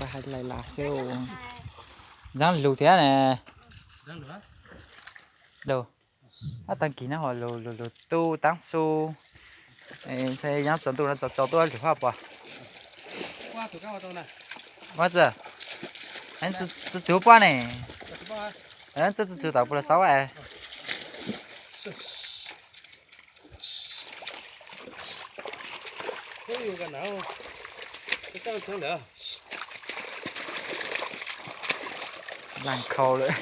Pab hais lais las xwb. Ntxeev lug thiab ne. Lug. Ab, taag kis no ho lug lug lug tu taab su. Ntshai nyob tsaus ntuj no tsaus tsaus tuaj lug hab puas. Ua tsi, tsi txug puab ne. Tsi tsi txug tom puas los saub. Laag khau lawm.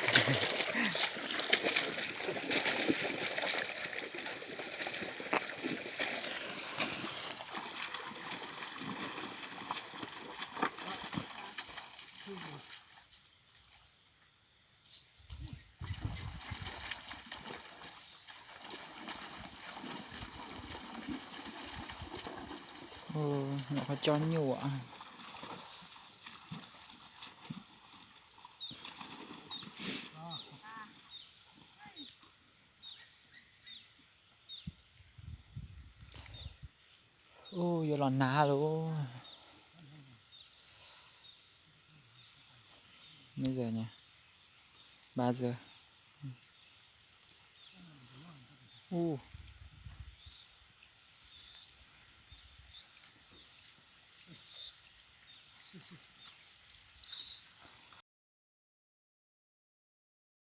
Qhov coj nyuj. Ub, yuav los nag lawm. Mấy giờ nhỉ? Ba giờ. Ub,